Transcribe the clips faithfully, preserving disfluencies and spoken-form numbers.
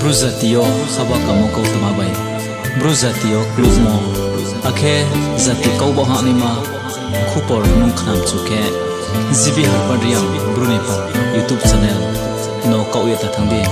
Bru jati yo haba kamo kautma bai, Bru jati yo klukmo, akhe jati kau baoh hahnaima khupor nung khnamchu khe, G B Harpad Reang Bru ni pha YouTube channel no kaoh ye ta thanng di.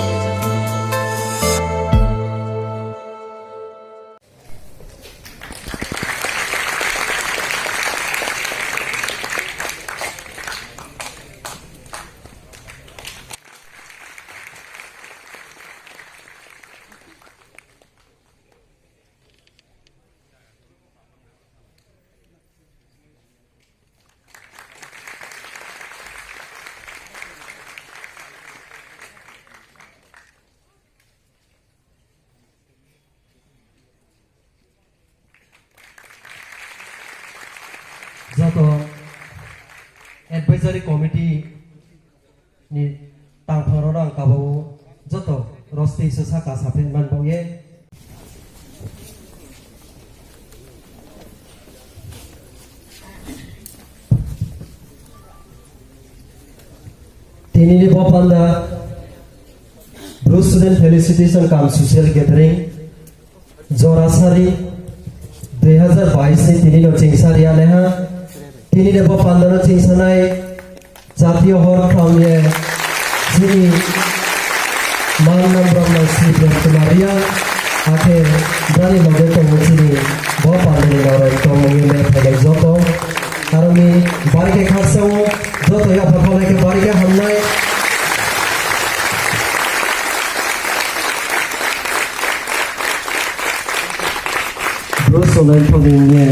Joto advisory committee ni tangphang rao no ang kaba ou, joto rosti se saka saphi man baoh ye. Tini ni bo panda Bru Student Felicitation cum Social Gathering, Jora sari dui hazar bais ni tini no chingsa ri ya nai ha. Tini ni bo panda no chingsanai jatiyo hor khlaum ye chini man nam bromnang Sri Prem Kumar Reang, akhe brani loge tongmo chini bo panda ni noroi tongmung ye me phailai joto. Aro ni bari khe khaksa wo joto yapha khaulai khe bari khe hamnai. Bru sonai thongni ye.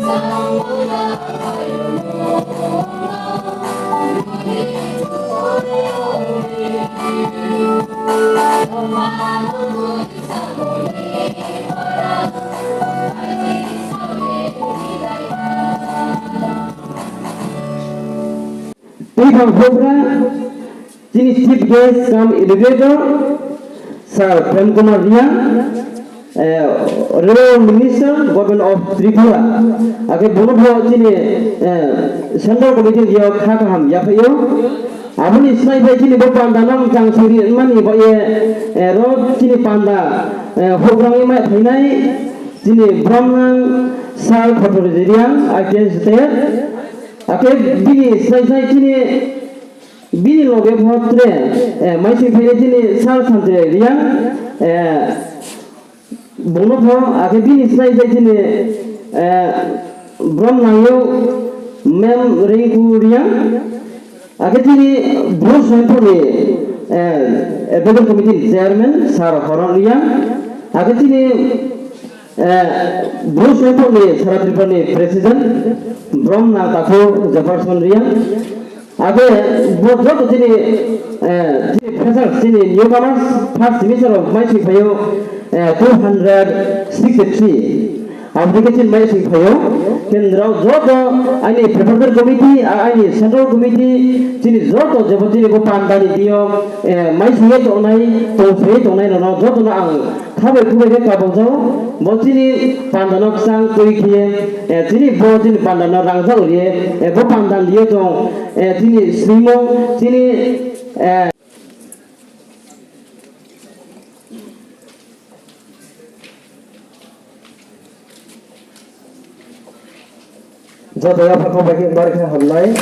Tei bang houhgra, chini Chief Guest cum Inaugural, Sir Prem Kumar Reang, eh, Honourable Minister, Government of Tripura. Akhe bung no pho chini, eh, Central Committee ni yo kha kaham yaphaih ou. Abo ni snai phai chini bo panda no mchang siri mani bo ye, eh, ro chini panda, eh, houhgra ye mai phainai chini Bromnang Sir Khotro Reang, I P S retired. Akhe bini snai snai chini bini loge pho tre, eh, maising phainai chini Sir Santi Reang, eh, bung no pho, akhe bini snai snai chini, eh, Bromnang yo Ma'am Rinku Reang, akhe chini Bru Sompho ni, eh, Advisory Committee ni Chairman Sir Horon Reang, akhe chini Eh, Bru Sompho ni Sara Tripura ni President, Bromnang Takhu Jefferson Reang. Akhe bo joto chini, eh, chini freshers, chini newcomers, first semester rao maising phai ou, eh, two hundred sixty-three. Abo dei khe chini maising phai ou. Khe nrao joto aini preparatory committee, a-, aini central committee, chini joto jebo chini bo panda ni deing yo, eh, maising ye tongnai, tongphai ye tongnai rao no joto no ang khabai khubai khe kabau jao, bo chini panda no kchang tui khe ye, eh, chini bo chini panda no rangzag ri ye, eh, bo panda ni yo chung, eh, chini sningmo, chini, eh, Joto yapha kho bai khe bari khe hamnai.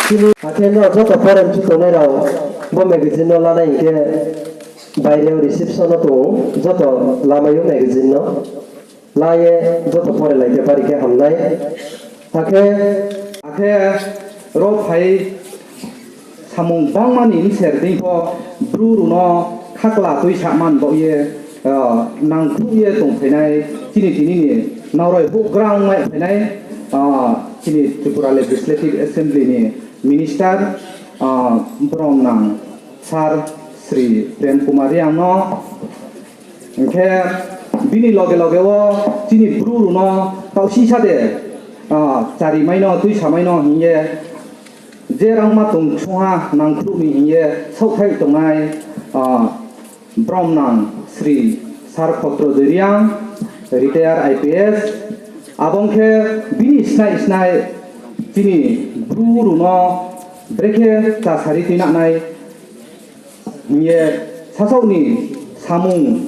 Chini akhe no joto pore mchu tongnai rao bo magazine no lanai hing khe baire o reception no tong ou, joto lamai ou magazine no. La ye joto pore lai khe bari khe hamnai. Akhe, akhe ro phai samung bangma ni bser dei pho Bru rao no khakla tuisa man baoh ye, ah, nangkhruh ye tongphainai chini tini ni naoroi houhgra ongmai phainai, ah, chini Tripura Legislative Assembly ni Minister, ah, Bromnang Sir Shri Prem Kumar Reang no. Hing khe bini loge loge wo chini Bru rao no taohsisa de, ah, charimai no, tuisamai no hing ye, je rangma tong sungha nangkhruh ni hing ye saohthai tongnai, ah, Bromnang Shri Sir Khotro Dei Reang, retired I P S, abo ong khe bini snai snai chini Bru rao no brekhe chasari tuinanai hing ye sasaoh ni samung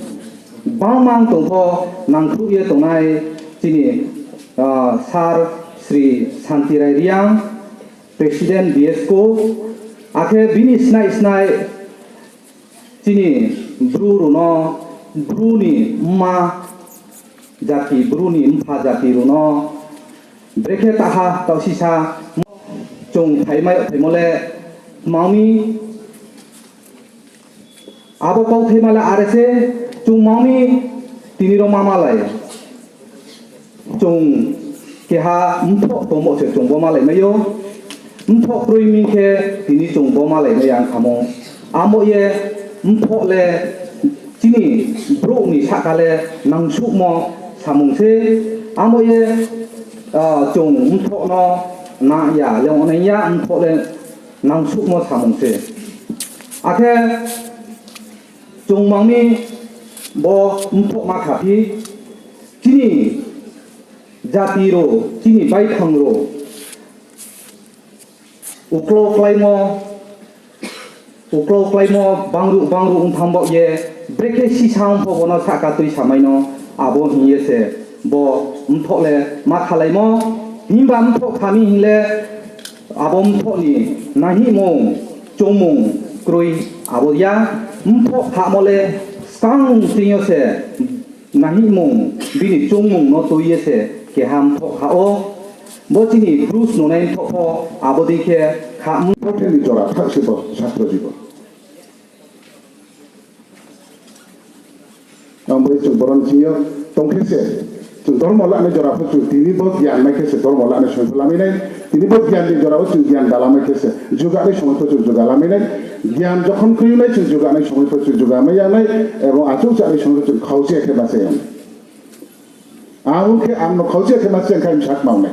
bangma tong pho nangkhruh ye tongnai chini, ah, Sir Shri Santi Rai Reang, President B S C O, akhe bini snai snai chini Bru rao no, Bru ni mma jati, Bru ni mpha jati rao no brekhe taha taohsisa chung phaimai phaimo le mami Abo kauthai ma le are se, chung mangmi tini ro ma malai. Chung keha mthoh tongmo se chung bo malai mai ou. Mthoh kroi mi khe tini chung bo malai mai ya ong khamo. Amo ye mthoh le chini brouh ni sahka le nangsuhmo samung se. Amo ye, ah, chung mthoh no na ya le ongnai ya, mthoh le nangsuhmo samung se. Akhe chung mangmi bo mthoh ma kha phi, chini jati rao, chini baithang rao, uklau kláimo, uklau kláimo bangruh bangruh ong thang baoh ye, brekhe sisa ong pho bo no sahka tui samai no, abo hing ye se bo mthoh le ma khalaimo, himba mthoh kha mi hing le, abo mthoh ni nahihmung, choungmung kroi abo ya, mthoh khamo le skang ching yo se nahihmung, bini choungmung no tui ye se keha mthoh kha ou. Bo chini Bru snungnai mthoh pho abo dei khe kha. Purthimbi jora thak se bo satro jibon. Ang bai chung boron ching yo tong khe se, Chung dormo lanai jora pho chung tini bo gyan mai khe se dormo lanai somoi pho lamai nai. Tini bo gyan ni jora wo chung gyan da lamai khe se juganai somoi pho chung juga lamai nai. Gyan jokhon kroi nai chung juganai somoi pho chung juga mai ya nai. Ebong achouh chanai somoi pho chung khaochi ya khe ma se yang. Ang khe ang no khaochi ya khe ma se yang khe ang sak mau nai.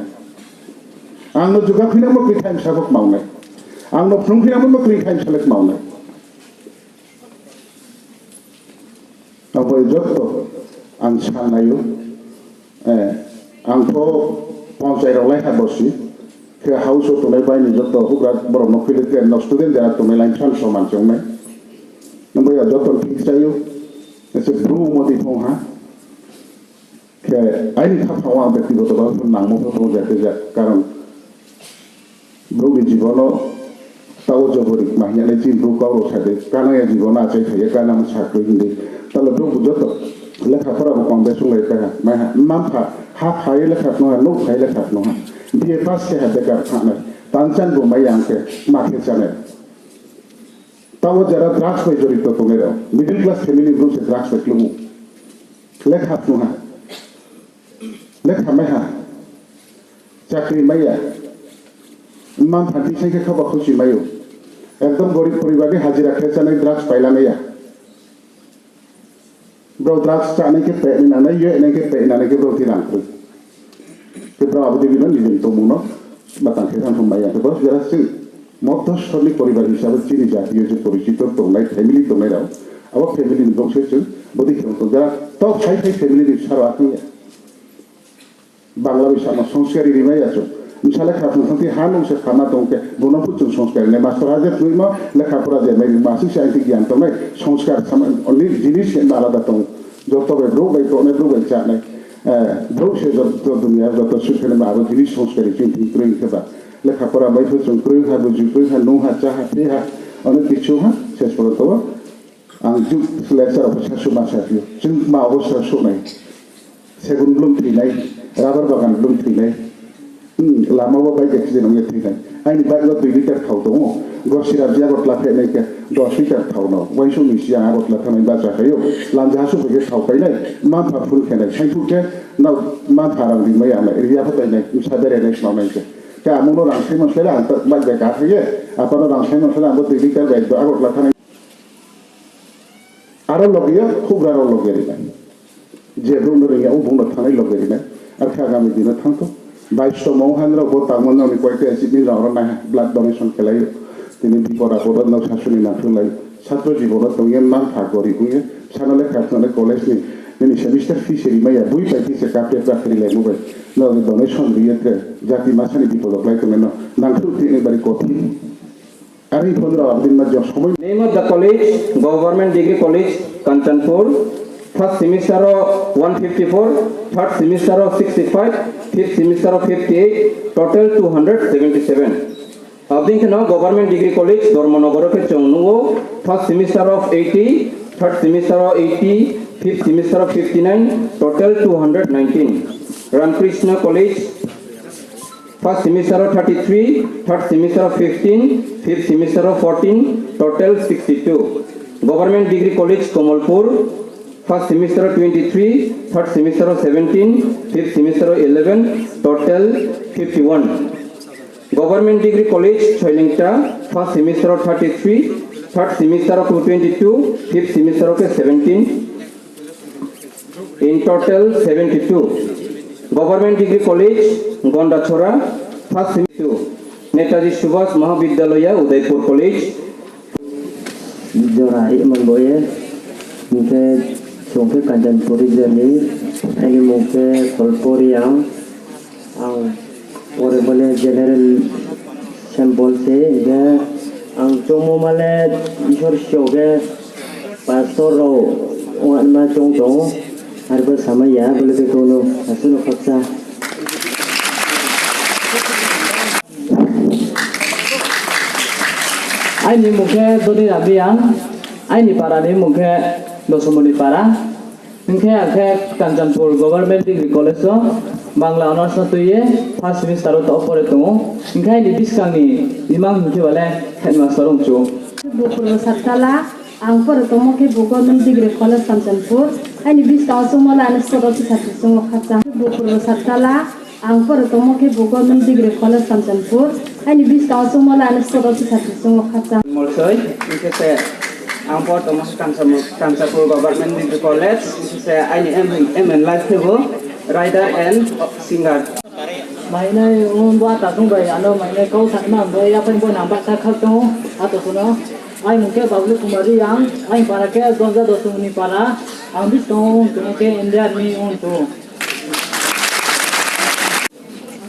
Ang no juga phinangmo kroi khe ang sak mau nai. Ang no phrung phinangmo kroi khe ang sak mau nai. Abo joto ang sanai ou, eh, ang pho ponchai rao lai ha bosi, khe house wo tongnai bai ni joto houhgra borok no khuile tre no student jara tongnai lai phan soman chongnai. Nang bai ya joto thik chai ou, ese bru modi phong ha. Khe aini khaphang wo ang bektigoto bhabe pho nangmo pho tong jak jak, karon brouh ni jibon no tao jobori kma hing ya nai chini bru kau rao sa de, kanang ya jibon no achai phai ye kanang sa kroi hing de. Tale brouh bu joto lekha pora bo kong de sunglai pai ha, mai ha, mma mpha ha phai ye lekha phnuh ha, nouh phai ye lekha phnuh ha, B A pass khe ha, bekar thangnai, tanchan bo mai ya ang khe ma khe chanai. Tao jara drugs bai jorito tongnai rao, middle class family brouh se drugs bai klumo. Lekha phnuh ha, lekha mai ha, chakri mai ya, mma mpha ni sai khe khaba khusi mai ou. Ekdom gorib poribar ni hajira khe chanai drugs paila mai ya. Brao drugs chanai khe peh ni nangnai, ye nai khe peh nangnai khe brao thwi rang kroi. Khe brao abo dei bino nijeni tongmung no batang khe thanng thung mai ya khe bo jera se modhosthor ni poribar hisabe chini jati yo je porichito tongnai, family tongnai rao, abo family ni brouh se chung bodei khe tong jera top five five family ni saro akhung ya. Bangla bai sama songskari rimai ya chung. Bsa lekha phnuh thang thi ha nung se khama tong khe, bono phu chung songskari nai. Master ha je phnuhmo, lekha pora je mai ri, masing se aini gyan tongnai, songskar sama, ni jinis se alada tong. Joto bai brouh bai tongnai, brouh bai chanai. Eh, brouh se joto dunia, joto sukhe nai ma abo jinis songskari chung thing kroi khe ba. Lekha pora bai phu chung kroi ha, buji kroi ha, nung ha, cha ha, phi ha, onek kichu ha, ses porjonto wo. Ang juk lecture rao pho sasu ma saphi ou. Chung ma obosta suh nai. Segun blung thwi nai, rubber bagan blung thwi nai. Hmm, lama wo bike accident ong ye thwi nai. Aini bike wo dui liter thao tong ou. Gosira bia Agartala pheh nai khe dos liter thao no. Uaingsouh ni siya Agartala thanng nai bacha phai ou. Lamja hasu phai khe thao pai nai. Mma mpha phone khe nai. Saiphuh khe nrao mma mpha rang rimai ya nai. Ria pho bai nai. Bsa bere nai snao nai khe. Khe amung no rang saimo slai le ang bike bai ka phai ye. Apa no rang saimo slai le ang bo dui liter bai Agartala thanng nai. Aro loge yo houhgra rao loge ri nai. Je brouh no ring ya, o bung no thanng nai loge ri nai. Ar khe agami din no thanng thou. Baish tongmo ha nrao bo tangmo nrao ni koite achievement rao ro nai ha, blood donation khe lai ou. Tini bipod apod wo nrao sasu ni nangthung lai ou. Satro jibon wo tong ye mma mpha gorib ong ye, bsa no lekha phnuh nai college ni, nini semester fee se rimai ya, boi pai fee se kapre kapre ri lai mobile. Nrao ni donation ri ye tre, jati masa ni bipod wo klái tongnai no, nangthung tini bari kothin. Are pho nrao abdin ma jok somoi. Name of the college, Government Degree College, Kanchanpur. First semester o one fifty-four, third semester o sixty-five, fifth semester o fifty-eight, total two hundred seventy-seven. Abdin khe no Government Degree College, Dharmanagar o khe chung nuh ou, first semester o eighty, third semester o eighty, fifth semester o fifty-nine, total two hundred nineteen. Ramakrishna College, first semester o thirty-three, third semester o fifteen, fifth semester o fourteen, total sixty-two. Government Degree College Kamalpur, first semester o twenty-three, third semester o seventeen, fifth semester o eleven, total fifty-one. Government Degree College Choilengta, first semester o thirty-three, third semester o twenty-two, fifth semester o khe seventeen. In total seventy-two. Government Degree College, Gondachora, first sem-, two. Netaji Subhas Mahavidyalaya, Udaipur College. Jora ri man bo ye, hing khe chung khe Kanchanpur region ni, aini mung khe Kolpo Reang. Ang pore bo le general sample se, hing khe ang chongmo ma le Isor sio khe pastor rao ongma chong tong ou, arphuh samai ya, bo le khe kono asuh no khaksa. Aini mung khe Doni Rang Reang, aini para ni mung khe Dosomoni para. Hing khe ang khe Kanchanpur Government Degree College o Bangla Honours no tui ye first semester o taoh pore tong ou. Hing khe aini buskang ni imang hing khe ba le headmaster ong chu. Bo Purbo Satpala, ang pore tongmo khe bo Government Degree College Kanchanpur. Aini buskang wo chungmo le ano sport officer se chungmo khakchang. Bo purbo Satpala, ang pore tongmo khe bo Government Degree College Kanchanpur. Aini buskang wo chungmo le ano sport officer se chungmo khakchang. Molsoi, hingkhe se ang pore tongmo khe Kanchanpur Government Degree College, hingkhe se aini aim, aim in life khe bo rider and singer. Mainai ong bo ata sung bai ano mainai kau sakna bo yapan bo nang bahcha khak tong ato kuno. Aini mung khe Bablu Kumar Reang, aini para khe Donja Dosung ni para, ang buskang wo ong tong khe India ni ong tong.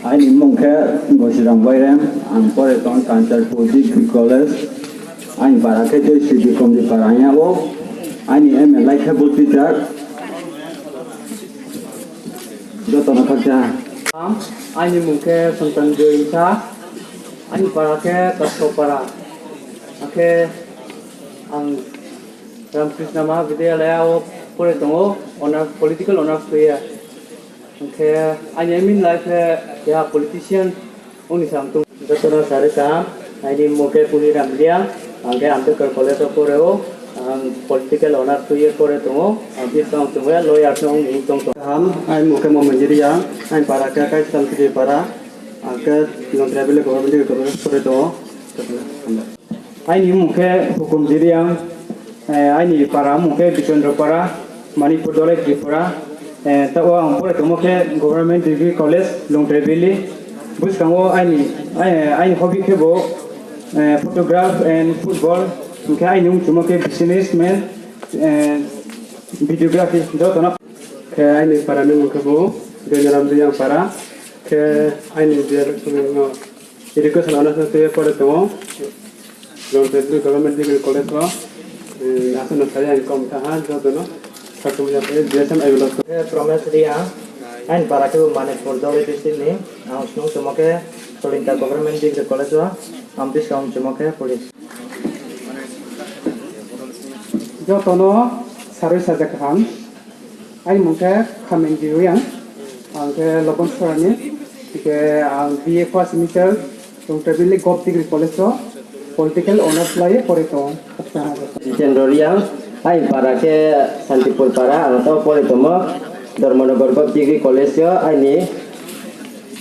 Aini mung khe Gosirang Bairem, ang pore tong Kanchanpur Degree College. Aini para khe Joyshri Bikomdi para ya o. Aini aim in life khe bo teacher. Joto no khakchang. Aini mung khe Santan Joy Bsa, aini para khe Kasko para. Akhe ang Ramkrishna Mahavidyalaya o pore tong o, honors, political honors tui ye. Hingkhe aini aim in life khe keha politician ong ni sam tong. Joto no sari kaham, aini mung khe Puni Ramdia, ang khe Ambedkar College o pore o, ang political honors tui ye pore tong o, ang buskang wo chungmo lawyer no ong ni tong tong. Kaham, aini mung khe Momin Reang, aini para khe Kaislam Kiri para, ang khe Longtrai Valley Government Degree College pore tong o. Aini mung khe Hukum Reang, eh, aini para mung khe Bichendra para, Manipur Dolai Tripura, eh, taoh wo ang pore tongmo khe Government Degree College, Longtrai Valley. Buskang wo aini, eh, aini hobby khe bo, eh, photograph and football, hingkhe aini ong chungmo khe businessman, eh, videography, joto no. Khe aini para ni mung khe bo Geniram Reang para, khe aini B A no Education honors no tui ye pore tong o. Longtrai Government Degree College o. Eh, asuh no sai ang kom tha ha, joto no. Sakum ya khe, B S M I lo. Khe Promes Reang, aini para khe bo Manipur Dolai district ni, ang snung chungmo khe Solinta Government Degree College o, ang buskang chungmo khe police. Joto no sarui sajak kaham. Aini mung khe Khamin Reang, ang khe Lobon Sorani, hingkhe ang B A first semester, Longtrai Valley Govt Degree College o political honors lai ye pore tong o. Jitendra Reang, aini para khe Santipur para, ang taoh pore tongmo Dharmanagar Govt Degree College o, aini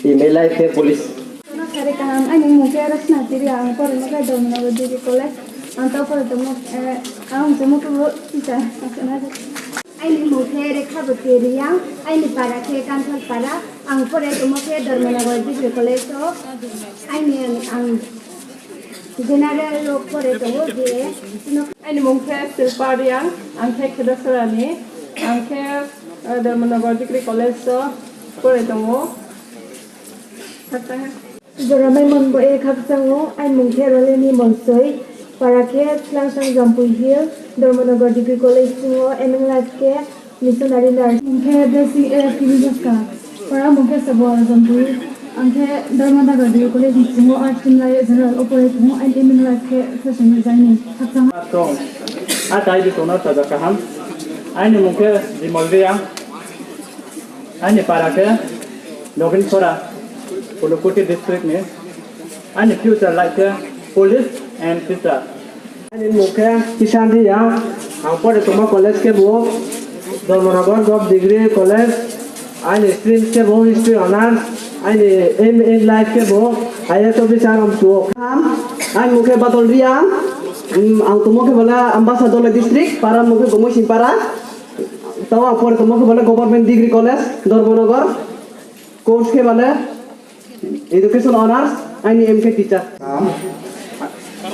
aim in life khe police. Joto no sari kaham, aini mung khe Rosna Reang, ang pore tongmo khe Dharmanagar Degree College, ang taoh pore tongmo, eh, ang chungmo khe bo teacher. Aini mung khe Rekhaboti Reang, aini para khe Kanthal para, ang pore tongmo khe Dharmanagar Degree College o, aini ang general o pore tong o B A. Aini mung khe Silpa Reang, ang khe Khedasora ni, ang khe, eh, Dharmanagar Degree College o pore tong o. Joramai mon bo e khakchang o, aini mung khe Roleni Molsoi, para khe Slangsang Jampui Hill, Dharmanagar Degree College sing o, aim in life khe missionary nurse. Mung khe Blessing A Kirijoska, para mung khe Sabuar Jampui, ang khe Dharmanagar Degree College ni sing o arts stream lai general o pore tong o, aini aim in life khe fashion designing. Khakchang. Tong, a tai di tong no saja kaham. Aini mung khe Bimal Reang. Aini para khe Nobin Sora, Unakoti district ni. Aini future life khe police and teacher. Aini mung khe Kishan Reang, ang pore tongmo college khe bo Dharmanagar Govt Degree College. Aini stream khe bo history honours. Aini aim in life khe bo I A S officer ong tong o. Aini mung khe Badal Reang, ang tongmo khe bo le Ambasa Dolai district, para mung khe Gomoi Singpara. Taoh ang pore tongmo khe bo le Government Degree College, Dharmanagar. Course khe bo le Education Honours, aini aim khe teacher.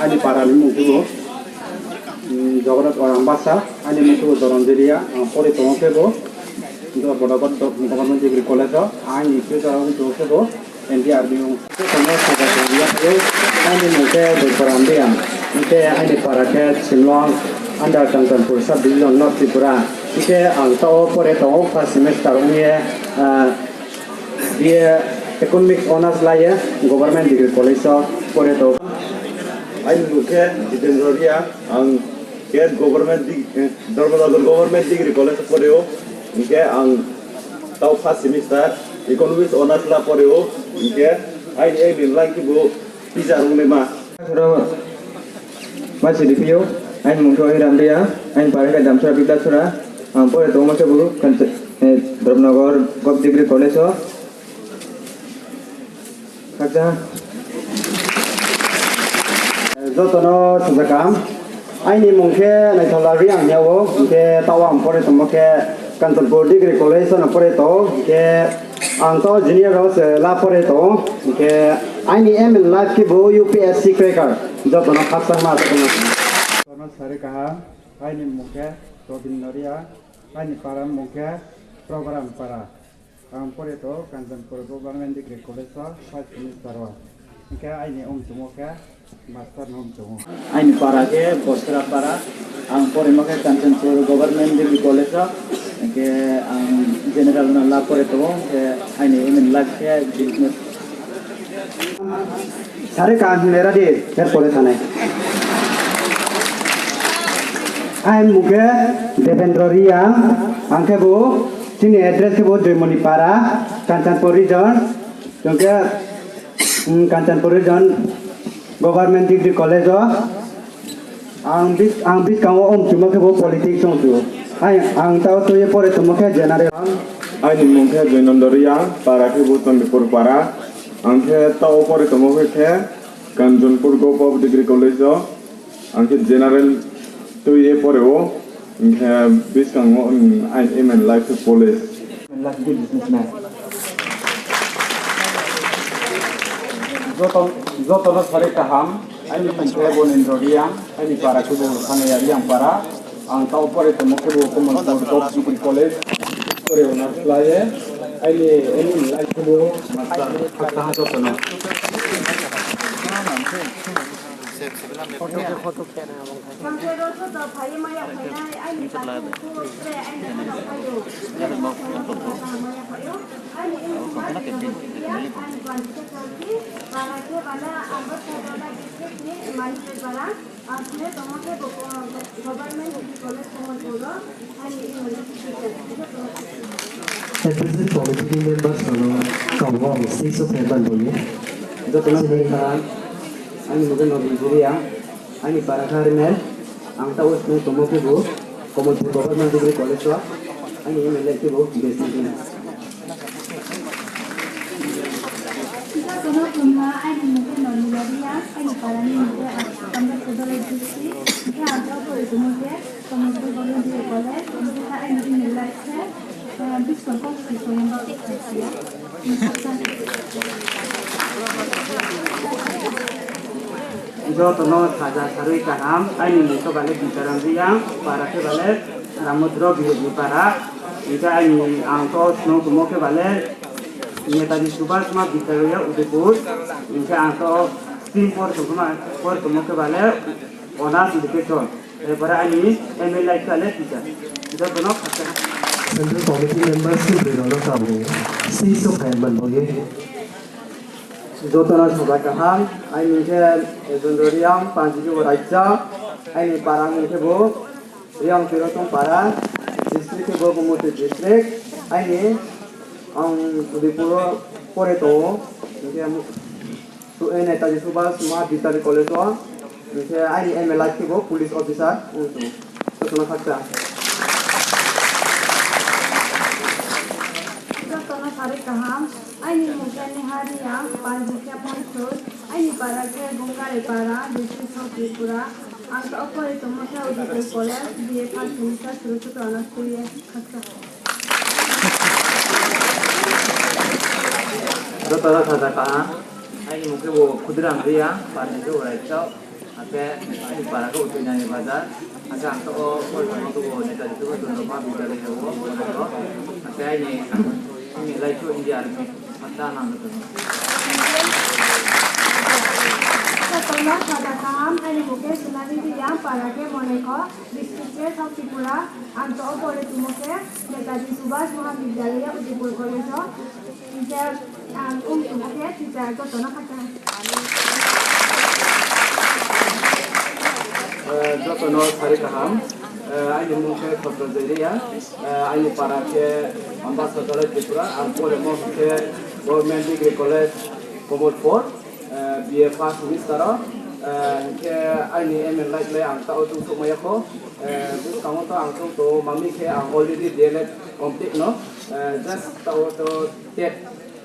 Aini para ni mung khe bo Jagannath Orang Basa, aini mung khe bo Joron Jeria, ang pore tong o khe bo Dharmanagar Government Degree College o, aini future ong tong o khe bo N D R B ong. Tongmo saja tong ya khe, aini mung khe Boiparam Reang, hingkhe aini para khe Simlong, under Kanchanpur Sub Division, North Tripura. Hingkhe ang taoh pore tong o first semester ong ye, B A Economic Honours lai ye Government Degree College o pore tong o. Aini mung khe Jitendra Reang, ang khe Government Dharmanagar Government Degree College o pore o, hingkhe ang taoh first semester Economics Honours la pore o, hingkhe aini aim in life khe bo teacher ongnaima. Masi di phi ou, aini mung khe Ohiram Reang, aini para khe Damsora Bidasora. Ang pore tongmo khe bo Kanch-, eh, Dropnagar Govt Degree College o. Khakchang. Joto no saja kaham. Aini mung khe Naithola Reang hing yag ou, hing khe taoh ang pore tongmo khe Kanchanpur Degree College o no pore tong ou, hing khe ang taoh junior rao se la pore tong ou, hing khe aini aim in life khe bo U P S C cracker. Joto no khakchangma. Joto no sari kaham. Aini mung khe Robindra Reang, aini para mung khe Program Para. Ang pore tong ou Kanchanpur Government Degree College o first semester o. Hing khe aini ong tongmo khe master no ong tong ou. Aini para khe Bosra Para. Ang poremo khe Kanchanpur Government Degree College o. Hing khe ang general no la pore tong ou, hing khe aini aim in life khe business. Sari kaham hing le ra di, er pore thanai. Aini mung khe Devendra Reang, ang khe bo, chini address khe bo Joymoni Para, Kanchanpur region, chung khe, mm, Kanchanpur region, Government Degree College o. Ang bis-, ang buskang wo ong tongmo khe bo politics ong tong ou. Ai, ang taoh tui ye pore tongmo khe general. Aini mung khe Joynando Reang, para khe bo Chondipur Para. Ang khe taoh pore tongmo khe, khe Kanchanpur Govt Degree College o. Ang khe general tui ye pore ou. Ang khe buskang wo, mm, aini aim in life khe police. Joto, joto no sari kaham, aini mung khe Bonendra Reang, aini para khe bo Thanaya Reang Para, ang taoh pore tongmo khe bo Kamalpur Govt Degree College, pore o na khlai ye, aini, aini life khe bo master, khakchang joto no. Represent committee members rao no kabo ang stage o phai ban bo ye. Joto no sari kaham, aini mung khe Nobin Reang, aini para khe Armel, ang taoh wo tongmo khe bo Kamalpur Government Degree College o, aini aim in life khe bo business man. Joto no khulumkha, aini mung khe Nolina Reang, aini para ni mung khe Ambassador District, hing khe ang taoh pore tongmo khe Kamalpur Government Degree College, hing khe aini aim in life khe, eh, buskang wo khe soyang ba khe si ya. Joto no saja sarui kaham, aini mung khe bale Bikaram Reang, para khe bale Ramodro Birodhi Para, hing khe aini ang taoh snung tongmo khe bale Netaji Subhash Mahavidyalaya Udaipur, hing khe ang taoh tin por tongma, por tongmo khe bale Honours Education. Epore aini aim in life khe le teacher. Joto no khakchang. Central Committee members ni broi rao no kabo stage o phai ban bo ye. Joto no saja kaham, aini mung khe Joyendra Reang, panji khe bo Raisa, aini para mung khe bo Reang Tiroton Para, district khe bo Gumoti district, aini ang Udaipur o pore tong ou, hing khe Su-, eh, Netaji Subhash Mahavidyalaya College o, hing khe aini aim in life khe bo police officer ong tong ou. Joto no khakchang. Joto no sari kaham, aini mung khe Neha Reang, panji khe Phangsoi, aini para khe Gongkare Para, district of Tripura, ang taoh pore tongmo khe Udaypur College, B A first semester, suru suru ano tui ye khakchang. Joto no saja kaham. Aini mung khe bo Khudiram Reang, para ni khe bo Raisa. Akhe aini para khe bo Tuinani Bazar. Akhe ang taoh o pore tongmo khe bo Netaji Subhash Chandra Mahavidyalaya o pore tong ou. Akhe aini, aini life khe India Army, master nang tong ou. Joto no saja kaham, aini mung khe Sonali Reang, para khe Monekho, district khe South Tripura, ang taoh o pore tongmo khe Netaji Subhash Mahavidyalaya Udaypur College o, hing khe ang ong tongmo khe teacher. Joto no khakchang. Eh, joto no sari kaham. Eh, aini mung khe Chhatrajay Reang. Eh, aini para khe Ambassador Tripura, ang poremo khe Government Degree College, Kamalpur, eh, B A first semester o. Hing khe aini aim in life le ang taoh wo chung souhmai ya kho. Buskang wo to ang chung to mami khe ang already D L Ed complete no. Just taoh wo to TET,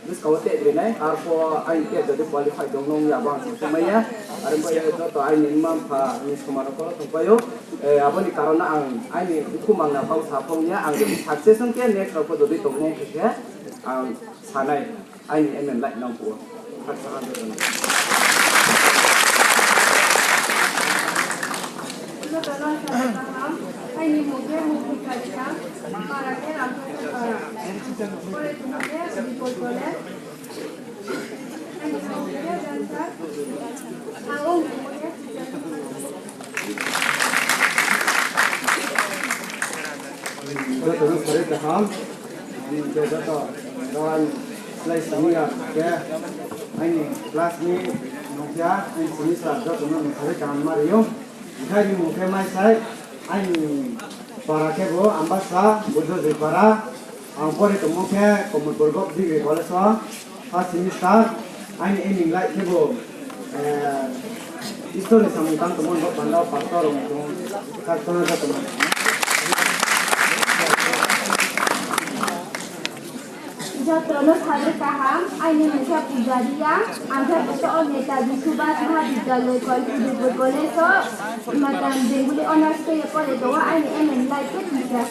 buskang wo TET ri nai, arphuh aini TET jodi qualify tong nung ya bo ang chung souhmai ya. Are bai joto aini mma mpha ni somar rao kolo tongpai ou. Abo ni karon no ang aini bkhu mang na kau sa phong ya, ang jodi success ong khe next rao pho jodi tong nung khe khe ang sanai. Aini aim in life nang phuh wo. Khakchang ha joto no. Joto no sal kaham. Aini mung khe Mukti Kharika, para khe Ramprasad para. Pore tongmo khe Bipol College. Aini mung khe Dancer. Ang ong tongmo khe Joto no sari kaham. Aini khe joto, joto aini slái senior khe, aini class ni nungkha, aini senior joto no sari kaham ma ri ou. Hing khe aini mung khe Maisai, aini para khe bo Ambasa, Buddhajoi para, ang pore tongmo khe Kamalpur Govt Degree College o, first semester, aini aim in life khe bo, Isor ni samung tang tongmo ni bo panda wo pastor rao ni tong, khakchang ha joto no. Joto no sari kaham, aini mung khe Puja Reang, ang khe bo to Netaji Subhas Mahavidyalaya Udaipur College o, Madan Bengali Honours khe ye pore tong ou, aini aim in life khe teacher.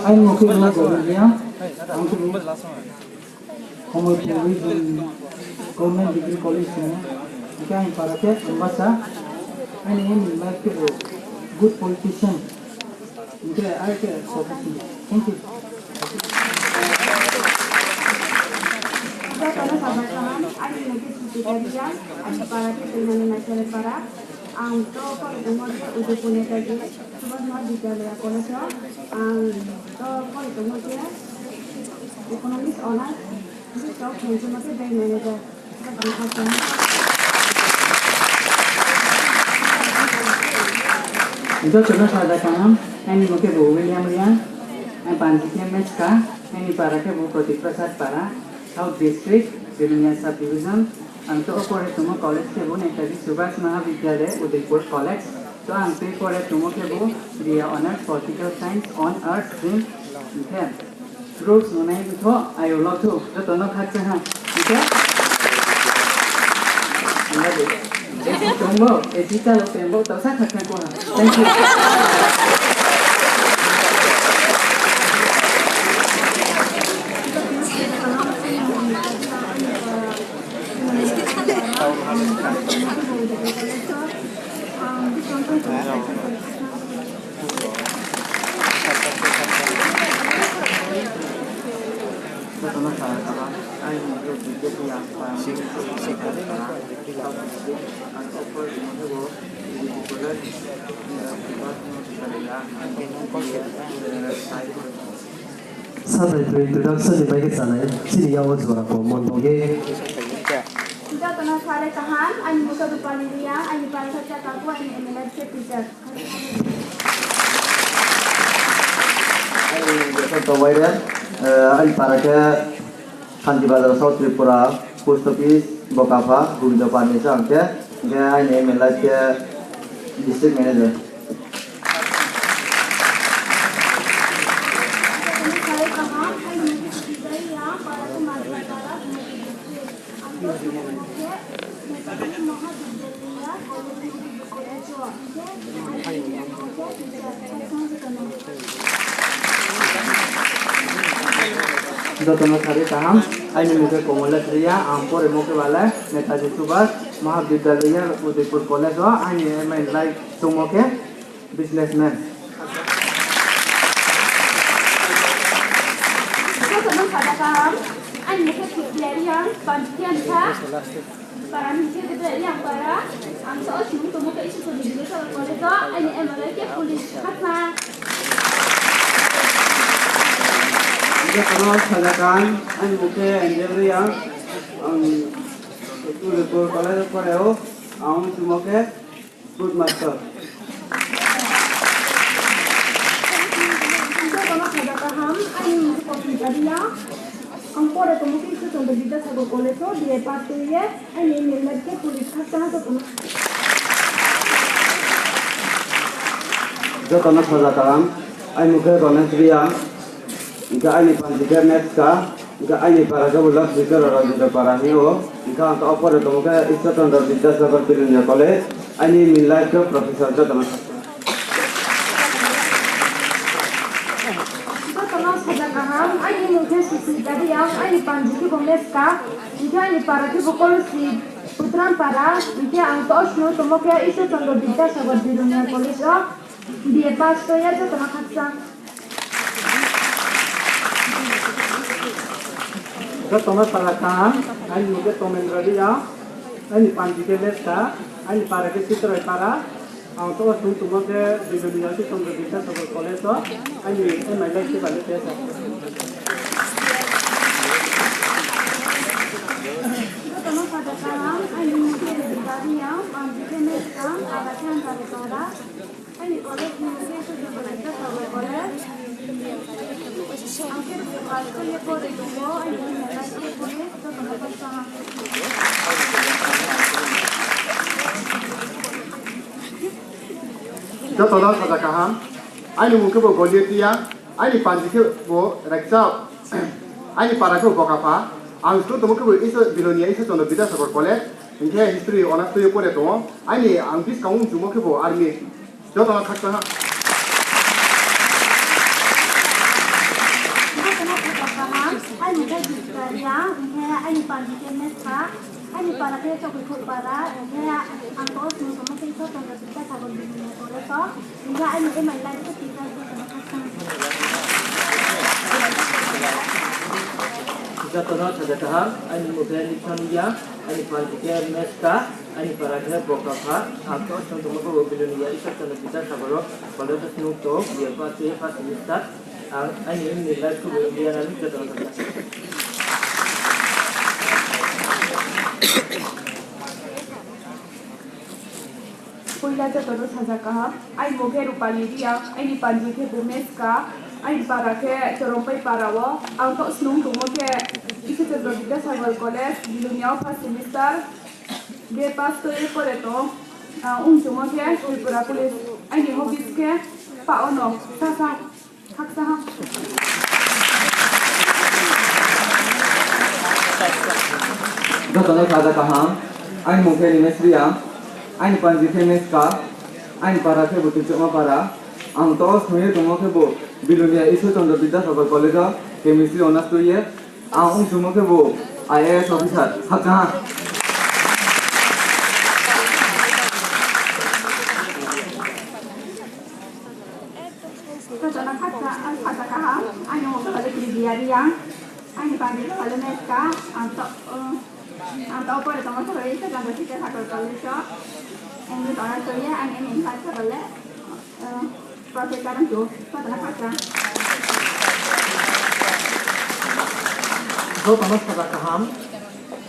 Aini mung khe bo Govind Reang, ang khe bo Kamalpur Government Degree College ni, hing khe aini para khe Ambasa, aini aim in life khe bo good politician, hing khe ai khe profession. Thank you. Joto no sari kaham, aini mung khe Sujita Reang, aini para khe Toinani Naisare para, ang to pore tongmo khe Udaipur Netaji Subhas Mahavidyalaya College o, ang to pore tongmo khe Economics Honours, buskang wo khe tongmo khe Bank Manager. Joto no sari kaham, aini mung khe bo William Reang, ang panji khe Meska, aini para khe bo Pradeep Prasad para, South District, Belonia Sub Division, ang to pore tongmo college khe bo Netaji Subhas Mahavidyalaya, Udaipur College, to ang tei pore tongmo khe bo B A Honours Political Science on Arts stream, hing khe Rules no nai tho, ayo lo tho, joto no khakchang ha. Hing khe? Hing khe? Tongbo, A C chalo, tongbo, tau sa khakchang ko ha. Thank you. Sabai pre introduction ni bai khe chanai, chini yawo jora ko mon bo ye. Joto no sari kaham, aini mung khe Rupali Reang, aini para khe Chakapu, aini aim in life khe teacher. Aini mung khe Santo Wairem, aini para khe Santi Bazar, South Tripura, Post Office, Bokapha, Gobindo Pha ni se ang khe, hing khe aini aim in life khe District Manager. Joto no sari kaham, aini mung khe Komolesh Reang, ang poremo khe bale Netaji Subhas Mahavidyalaya Udaipur College o, aini aim in life tongmo khe businessman. Joto no sari kaham, aini mung khe Thikliya Reang, Panjikhe Angkha. Para ni khe Debra Reang para, ang so o sini tongmo khe Iswar ni Bilochana College o, aini aim in life khe police khakchang. Joto no sari kaham, aini mung khe Angel Reang, ang Udaipur College o pore ou, ang tongmo khe Good master. Joto no sari kaham, aini mung khe Kopin Ang pore tongmo khe Ishwar Chandra Bidyasagar College o B A pass tui ye, aini aim in life khe police khakchang ha joto no. Joto no saja kaham, aini mung khe Ronesh Reang, hing khe aini panji khe Meska, hing khe aini para khe bo Last Victor Rajendra para hing ou, hing khe ang taoh pore tongmo khe Ishwar Chandra Bidyasagar Bilonia College, aini aim in life khe professor joto no. Joto no saja kaham, aini mung khe Susmita Reang, aini panji khe bo Meska, hing khe aini para khe bo Kolosi Putram para, hing khe ang taoh snung tongmo khe Ishwar Chandra Bidyasagar Bilonia College o B A pass tui ye joto no khakchang. Joto no saja kaham, aini mung khe Tomendra Reang, aini panji khe Meska, aini para khe Sitroi para, ang taoh snung tongmo khe Bilonia Ishwar Chandra Bidyasagar College o, aini aim in life khe bale tesa. Joto no saja kaham, aini mung khe Rebecca Reang, panji khe Meska, para khe Anjali para. Aini college ni mung khe Sujoy College, Sujoy College. Ang khe Sujoy College khe ye pore tong ou, aini mung khe Sujoy College, joto no khakchang ha. Joto no saja kaham. Aini mung khe bo Goliath Reang, aini panji khe bo Rekchao, aini para khe bo Bokapha. Ang snung tongmo khe bo Ishwar, Bilonia Ishwar Chandra Bidyasagar College, hing khe history honours tui ye pore tong ou. Aini ang buskang ong chungmo khe bo army. Joto no khakchang ha. Joto no khakchang ha. Aini mung khe Jessica Reang, hing khe aini panji khe Meska, aini para khe Chokrikhouh para, hing khe ang taoh snung tongmo khe Ishwar Chandra Bidyasagar Bilonia College o, hing khe aini aim in life khe teacher, joto no khakchang ha. Joto no saja kaham, aini mung khe Nixon Reang, aini panji khe Meska, aini para khe Bokapha, ang taoh snung tongmo khe bo Bilonia Ishwar Chandra Bidyasagar o college o snung tong, B A pass tui ye first semester, ang aini aim in life khe bo India nani joto no khakchang. Poila joto no saja kaham, aini mung khe Rupali Reang, aini panji khe bo Meska, aini para khe Chorompai para o, ang taoh snung tongmo khe Ishwar Chandra Bidyasagar College, Bilonia o first semester, B A pass tui ye pore tong, ang ong chungmo khe Tripura Police, aini hobbies khe pa o no sasa. Khakchang ha. Joto no saja kaham. Aini mung khe Nimesh Reang, aini panji khe Meska, aini para khe bo Tuichoma para. Ang taoh snung ye tongmo khe bo Bilonia Ishwar Chandra Bidyasagar College o chemistry honours tui ye. Ang ong chungmo khe bo I A S officer. Khakchang ha. Joto no khakchang, khakchang kaham. Aini mung khe Bale Kribiya Reang. Aini panji khe Bale Meska. Ang taoh, ang taoh pore tongmo khe Ishwar Chandra Bidyasagar College o. English honours tui ye, aini aim in life khe bale, eh, professor ong tong ou. Joto no khakchang. Joto no saja kaham.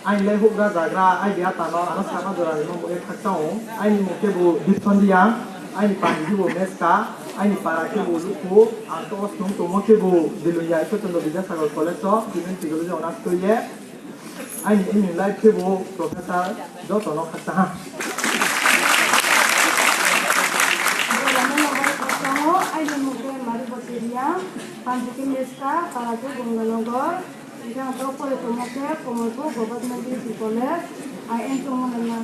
Aini le houhgra zagra, aini ata no ano sama jora rimo bo ye khakchang ou. Aini mung khe bo Dipson Reang, aini panji khe bo Meska, aini para khe bo Lukhu, ang taoh snung tongmo khe bo Bilonia Ishwar Chandra Bidyasagar College o, Human Psychology honours tui ye. Aini aim in life khe bo professor, joto no khakchang ha. Aini mung khe Marubati Reang, panji khe Meska, para khe Gonganagar, hing khe ang taoh pore tongmo khe Kamalpur Government Degree College, I M chungmo nai na.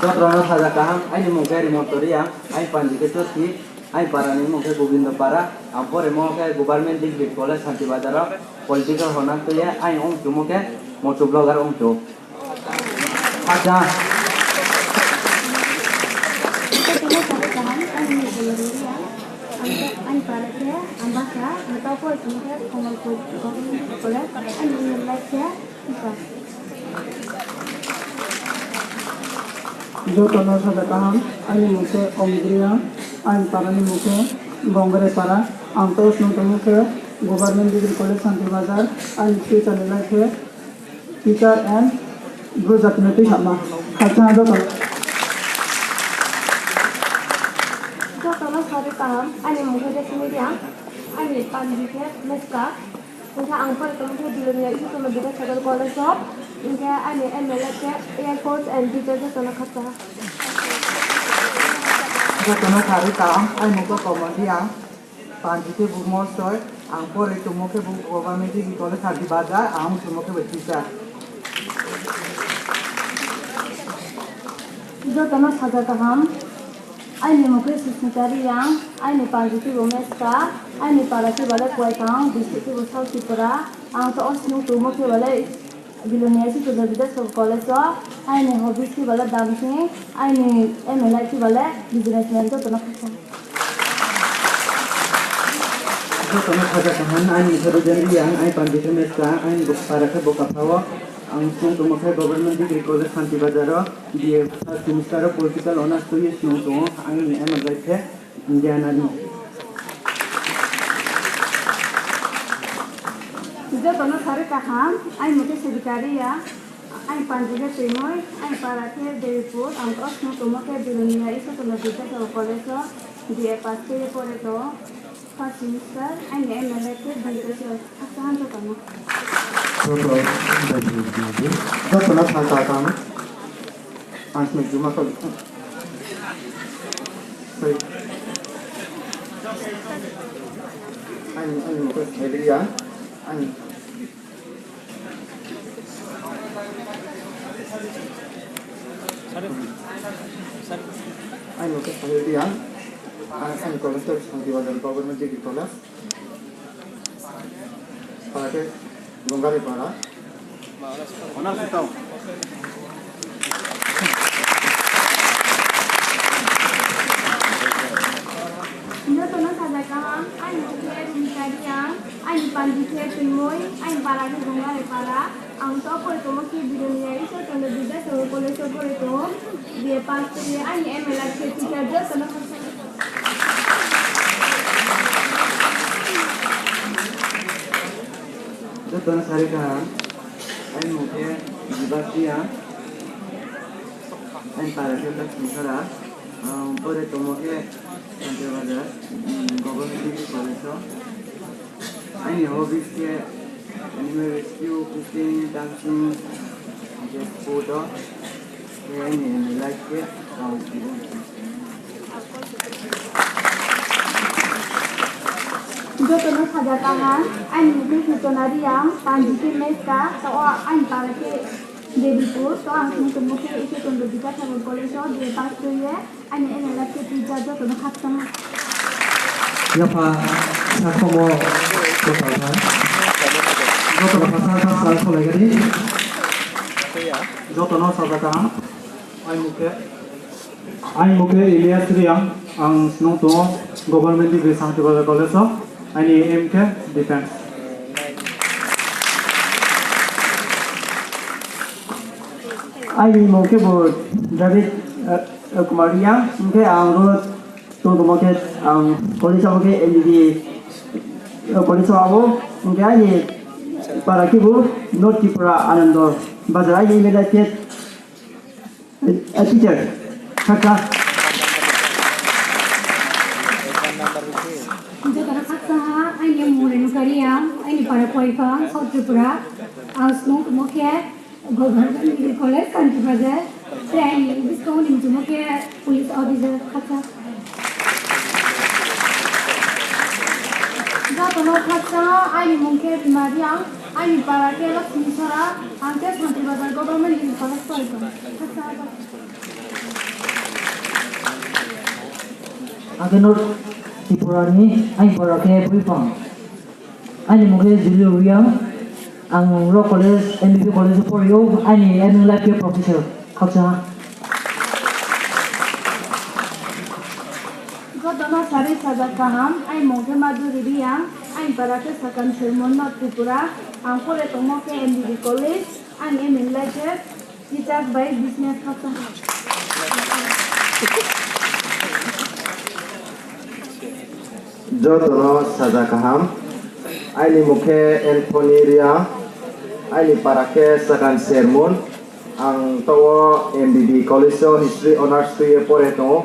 Joto no saja kaham, aini mung khe Rimonto Reang, aini panji khe Chothi, aini para ni mung khe Gobindo Para, ang poremo khe Government Degree College Santi Bazar o, political honours tui ye, aini ong chungmo khe moto blogger ong chung. Acha. Aini para khe Ambasa, ang taoh pore tongmo khe Kamalpur Government Degree College, aini life khe Joto no saja kaham, aini mung khe Omit Reang, aini para ni mung khe Bongre Para, ang taoh snung tongmo khe Government Degree College Santi Bazar, aini future ni life khe teacher and Bru jati no tuisama. Khakchang ha joto no. Joto no sari kaham, aini mung khe Resmi Reang, aini panji khe Meska. Hingkhe ang pore tongmo khe Bilonia Isor Chandra Bidyasagar College o, hingkhe aini aim in life khe Air Force and Teacher, joto no khakchang ha. Joto no sari kaham, aini mung khe Komon Reang, panji khe bo Mosoi, ang pore tongmo khe bo Government Degree College Santi Bazar, ang tongmo khe bo teacher. Joto no saja kaham. Aini mung khe Susmita Reang, aini panji khe bo Meska, aini para khe bale Kuaithang, district khe bo South Tripura, ang to o snung tongmo khe bale Bilonia Isor Chandra Bidyasagar College o, aini hobbies khe bale dancing, aini aim in life khe bale businessman, joto no khakchang. Joto no saja kaham, aini mung khe Rujen Reang, aini panji khe Meska, aini bo para khe Bokapha o, ang snung tongmo khe Government Degree College Santi Bazar o, B A first semester o political honours tui ye snung tong ou, aini aim in life khe Indian Army. Joto no sari kaham, aini mung khe Sedika Reang, aini panji khe Tuimoi, aini para khe Debipur, ang o snung tongmo khe Bilonia Isor Chandra Bidyasagar College o B A pass khe ye pore tong ou, first semester, aini aim in life khe B A khe khakchang ha joto no. Joto, joto no saja kaham. Ang sini cuma kau. Sorry. Ang, ang mung khe Saili Reang. Ang, ang mung khe Saili Reang. Ang, ang college to Santi Bazar Government Degree College. Para khe Gongari para. Joto no saja kaham, aini mung khe Rumika Reang, aini panji khe Tuimoi, aini para khe Gongari para, ang to pore tongmo khe Bilonia Isor Chandra Bidyasagar College o pore tong ou, B A pass khe ye aini aim in life khe teacher, joto no khakchang. Joto no sari kaham, aini mung khe Jibas Reang, aini para khe Laksmi Sara, ang pore tongmo khe Santi Bazar, mm, Government Degree College o. Aini hobbies khe animal rescue, cooking, dancing, hingkhe sport o. Khe aini aim in life khe, um, Joto no saja kaham, aini mung khe Sutona Reang, panji khe Meska, to o aini para khe Debipur, to ang snung tongmo khe Isor Chandra Bidyasagar College o B A pass khe ye, aini aim in life khe teacher, joto no khakchang ha. Yapha, sakhomo, joto no. Joto no khakchang, khakchang kholai gani. Joto no saja kaham. Aini mung khe, aini mung khe Elias Reang, ang snung tong ou Government Degree Santi Bazar College o, aini aim khe defence. Aini mung khe bo David, eh, eh, Kumar Reang, hingkhe ang ro tongtongmo khe ang college abo khe M B B, eh, college o abo, hingkhe aini para khe bo North Tripura Anando Bazar, aini aim in life khe A teacher. Khakchang. Joto no khakchang ha, aini mung Renuka Reang, aini para Koiphang, South Tripura. Ang snung tongmo khe Government Degree College, Santi Bazar. Tei aini buskang ni mchumo khe police officer, khakchang. Joto no khakchang ha, aini mung khe Bima Reang, aini para khe Laksmi Sara, ang khe Santi Bazar Government Degree College pore tong. Ang khe North Tripura ni, aini para khe Buipang. Aini mung khe Julio Reang, ang Law College, M B B College pore ou, aini aim in life khe professor. Khakchang ha. Joto no sari saja kaham, aini mung khe Madhuri Reang, aini para khe Sakan Sermon, North Tripura, ang pore tongmo khe M B B College, aini aim in life khe teacher bai business, khakchang ha. Joto no saja kaham. Aini mung khe Anthony Reang, aini para khe Sakan Sermon, ang to o M B B College o History Honours tui ye pore tong ou.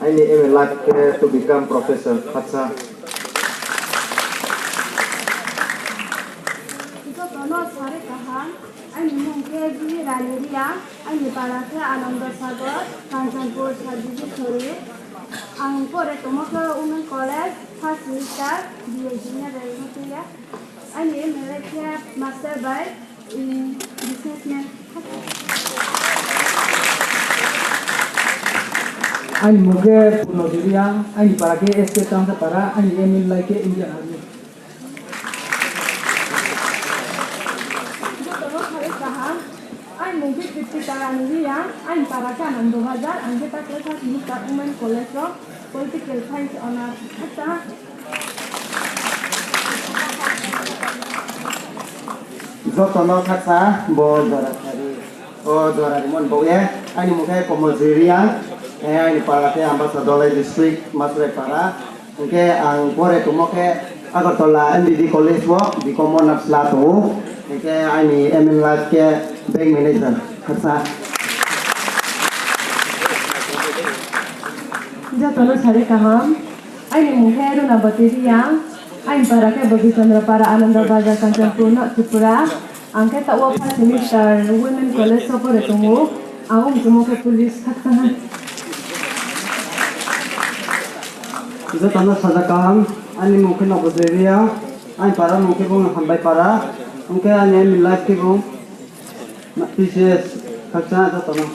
Aini aim in life khe to become professor, khaksa. Joto no sari kaham, aini mung khe G Rani Reang, aini para khe Ananda Sagar, Kanchanpur sub division ni. Ang pore tongmo khe Women College, first semester, B A Engineering no tui ye. Aini aim in life khe master bai, mm, businessman. Aini mung khe Purno Reang, aini para khe S K Tamsa para, aini aim in life khe Indian Army. Joto no sari kaham. Aini mung khe Tripti Tarani Reang, aini para khe Anando Bazar, ang khe taklai first semester Women College o political science honours. Acha. Joto no khaksa, bo jora sari. O jora rimo ni baoh ye, aini mung khe Komolji Reang, eh, aini para khe Ambasa Dhalai district, Masrai para. Hingkhe ang pore tongmo khe Agartala M B B College wo B Com honours la tong ou. Hingkhe aini aim in life khe bank manager. Khaksa. Joto no sari kaham. Aini mung khe Runabati Reang. Aini para khe Bogichandra para, Ananda Bazar, Kanchanpur, North Tripura. Ang khe taoh wo first semester Women College wo pore tong ou. Ang ong tongmo khe police, khaksa. Joto no sari kaham, aini mung khe Nobojoi Reang, aini para mung khe bung Hambai para, hingkhe aini aim in life khe bung T C S, khaksa joto no.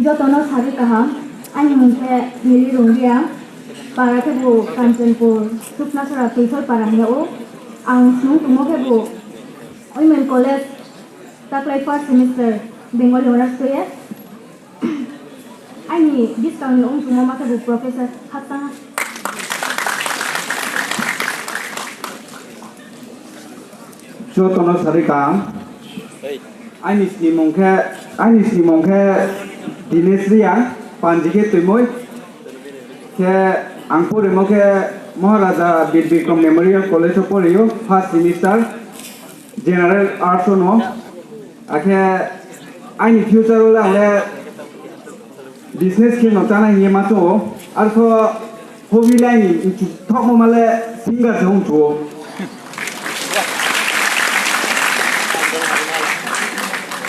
Joto no sari kaham, aini mung khe Mili Rung Reang, para khe bo Kanchanpur, Suknasora Tuisol para hing yag ou. Ang snung tongmo khe bo Women College, taklai first semester Bengali honours tui ye. Aini buskang ni ong tongmo ma khe bo professor, khaksa. Joto no sari kaham. Aini snimung khe, aini snimung khe Dinesh Reang, panji khe Tuimoi. Khe ang porimo khe Maharaja Bir Bikram Memorial College wo pori ou, first semester, General Arts no. Akhe aini future wo le ang le business khe no chánai hing ye ma choung ou. Arpho hobby le aini mchu thaohmo ma le singer se ong chu ou.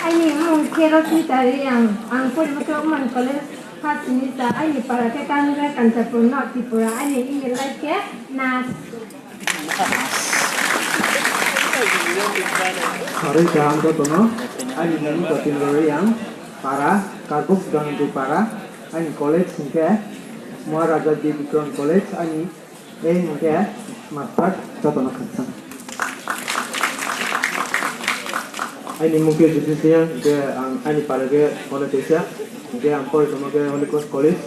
Aini mmung khe Rosmita Reang, ang porimo khe Women College first semester, aini para khe Kangra Kanchanpur, North Tripura, aini aim in life khe nurse. Sarui kaham joto no, aini mmung Jatindra Reang, para Karbuk Ganandi para, aini college hing khe Maharaja Bir Bikram College, aini aim hing khe master, joto no khaksa. Aini mmung khe Jyoti Reang, hing khe ang aini para khe Honoteisa, hing khe ang pore tongmo khe Holy Cross College,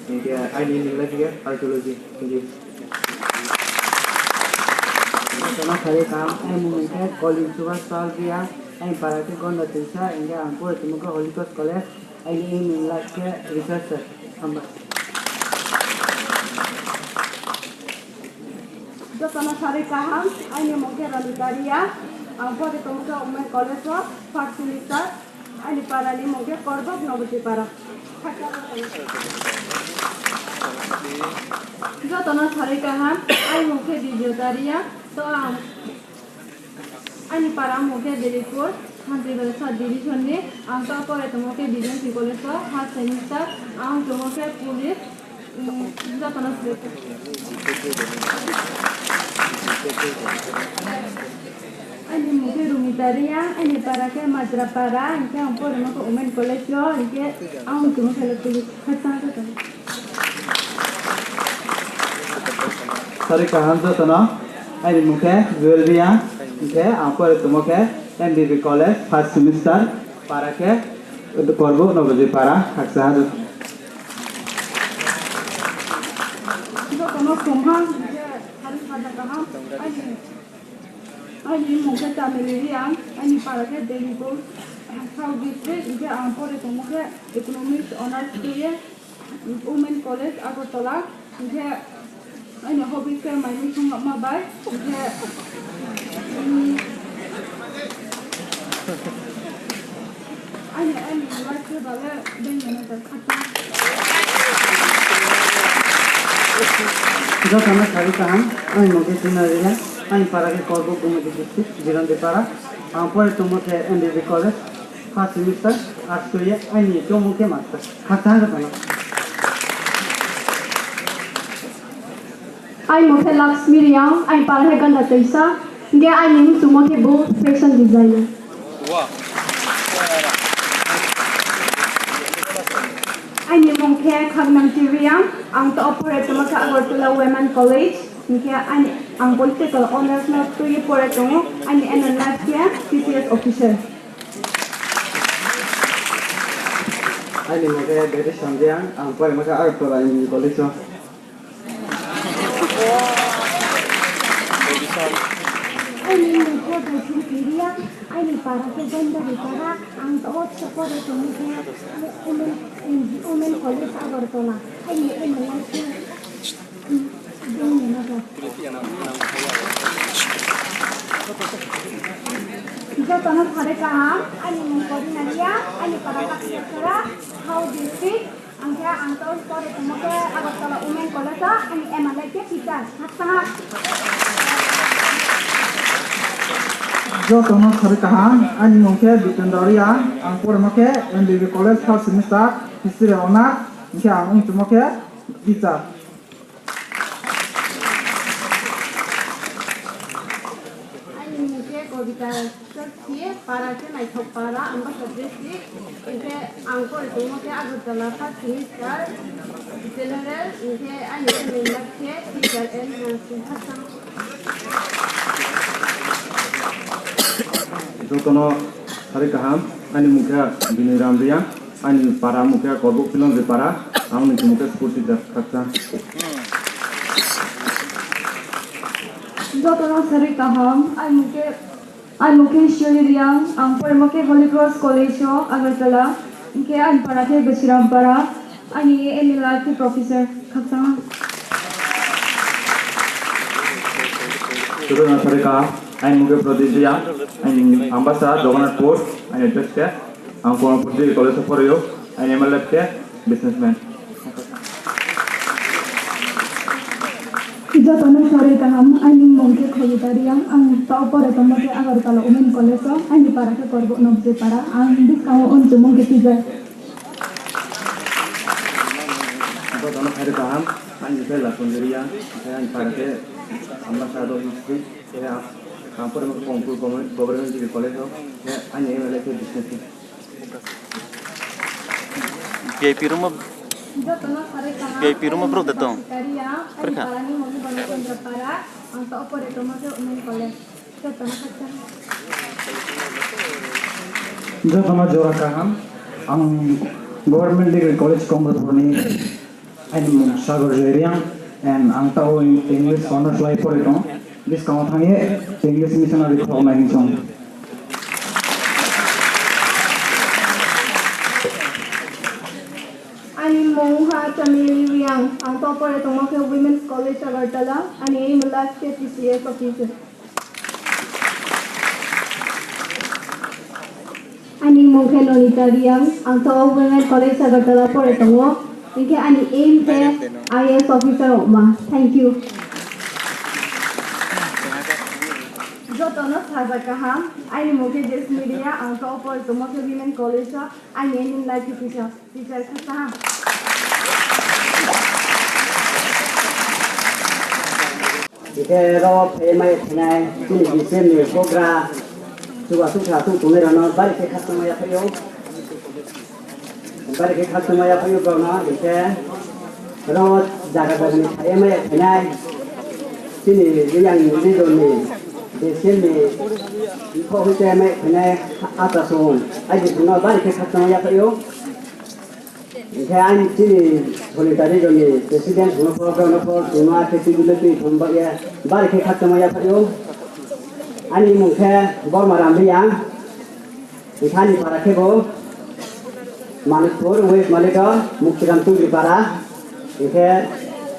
hing khe aini aim in life khe archaeology. Thank you. Joto no sarui kaham, aini mmung khe Colin Subhas Pal Reang, aini para khe Gonda Tuisa, hing khe ang pore tongmo khe Holy Cross College, aini aim in life khe researcher. Hambai. Joto no sarui kaham, aini mmung khe Ronita Reang, ang pore tongmo khe Women College wo first semester, aini para ni mmung khe Korbok Noboti para. Joto no sarui kaham, aini mmung khe Bijota Reang, to ang aini para mmung khe Delipur, Santibar sub division ni, ang to pore tongmo khe Bijayasing College wo first semester, ang tongmo khe police, um, joto no sle. Aini mmung khe Rumita Reang, aini para khe Majra para, hing khe ang porimo khe Women College wo, hing khe ang tongmo khe le police, khaksa joto no. Sarui kaham joto no, aini mmung khe Joel Reang, hing khe ang pore tongmo khe M B B College first semester, para khe Korbok Nobojoi para, khaksa ha joto no. Joto no khumha, hing khe sarui saja kaham, aini, aini mmung khe Chameli Reang, aini para khe Delipur, South District, hing khe ang pore tongmo khe Economics Honours tui ye, Women College, Agartala, hing khe aini hobby khe mai mui sung ma bai, hing khe, um, Aini, aini mung khe Bale Dengmana Dor, khatung. Joto no sari kaham, aini mung khe Tina Reang, aini para khe Korbuk, Gumoti district, Jirandi para. Ang pore tongmo khe M B B College, first semester, arts khe ye, aini choungmo khe master. Khakchang joto no. Aini mung khe Lakshmi Reang, aini para khe Ganda Toisa, hingkhe aini mung choungmo khe bo fashion designer. Aini mung khe Khagnangti Reang, ang to pore tongmo khe Agartala Women College, hingkhe aini, ang political honours no tui ye pore tongo, aini aim in life khe T C S officer. Aini mung khe Bedi Sandiang, ang pore tongmo khe Agartala Engineering College o. Aini mung khe Baising Kiriang, aini para khe Gandari para, ang to pore tongmo khe Women, Women College Agartala. Aini aim in life khe, um, Dengmana Dor. Joto no sari kaham, aini mung Korina Reang, aini para khe Khaksara, Khaukha district. Ang khe ang to pore tongmo khe Agartala Women College o, aini aim in life khe teacher. Khakchang ha. Joto no sari kaham, aini mung khe Bipendra Reang, ang poremo khe M B B College first semester, history honours, hingkhe ang ong tongmo khe teacher. Aini mung khe Kobita Chakchi, para khe Naithok para, Ambasa district, hingkhe ang pore tongmo khe Agartala first semester, general, hingkhe aini aim in life khe teacher and nursing. Khakchang. Joto no sari kaham, aini mung khe Binoy Ram Reang, aini para mung khe Korbuk Pilonjoi para, ang ni mung khe school teacher. Khakchang. Joto no sari kaham, aini mung khe, aini mung khe Shwari Reang, ang poremo khe Holy Cross College o Agartala, hingkhe aini para khe Besiram para, aini aim in life khe professor. Khakchang. Joto no sari kaham, aini mung khe Pradip Reang, aini Ambasa Jagannathpur, aini address khe, ang Kamalpur Degree College o pore ou, aini aim in life khe businessman. Joto no sari kaham, aini mung khe Kobita Reang, ang to pore tongmo khe Agartala Women College o, aini para khe Korbuk Nokjoi para, ang buskang wo ong tongmo khe teacher. Joto no sari kaham, aini mung khe Lakhondra Reang, hingkhe aini para khe Ambasa District, hingkhe ang poremo khe Kamalpur Government Degree College o, hingkhe aini aim in life khe businessman. V I P room o, Joto no sari kaham, V I P room o brouh de tong. Sikaria, aini para ni mung khe Banachandra para, ang to pore tongmo khe Women College. Joto no khakchang. Joto no jora kaham, ang Government Degree College Kamalpur ni. Aini mung Sagar Joy Reang, and ang taoh English honours lai pore tong. Buskang wo thanng ye English missionary khoroknai hing song. Aini mung ha Chameli Reang, ang taoh pore tongmo khe Women's College Agartala, aini aim in life khe T C S officer. Aini mung khe Nonita Reang, ang to Women College Agartala pore tongo, hingkhe aini aim khe I A S officer ongma. Thank you. Joto no saja kaham, aini mung khe Jesmi Reang, ang to pore tongmo khe Women College o, aini aim in life khe teacher. Teacher khe kaham. Hingkhe ro phai mai phainai chini B C M ni houhgra, chuba sukha suk tongnai rao no bari khe khakchangma yaphai ou. Bari khe khakchangma yaphai ou brao no, hingkhe ro zaga zaga ni phai mai phainai chini Reang region ni B C M ni mkho hoite mai phainai achasung aji sung no bari khe khakchangma yaphai ou. Hingkhe ang chini solitary rao ni president hingno pho, brao no pho, tongma khe tui dule tui thong ba ye, bari khe khakchangma yaphai ou. Ani mung khe Borma Ram Reang, hingkhe ani para khe bo Manikpur, West Malitor, Muktiram Tungri para. Hingkhe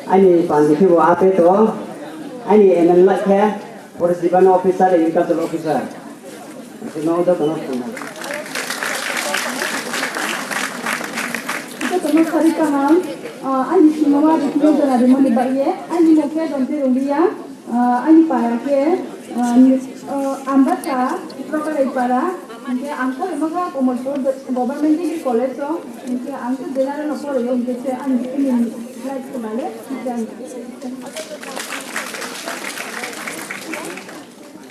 ani pandi khe bo ape to, ani M N life khe Forest Department officer, agriculture officer. Hingkhe no joto no khna. Jotono sari kaham, ah, aini singmo ma bikno jora rimani baih ye, aini mung khe Donti Rungriang, ah, aini para khe, ah, ni, ah, Ambasa, Prokarai para, hingkhe ang porima kha Kamalpur Government Degree College o, hingkhe ang khe general no poroi o, hingkhe se aini, aini life khe male, hingkhe ang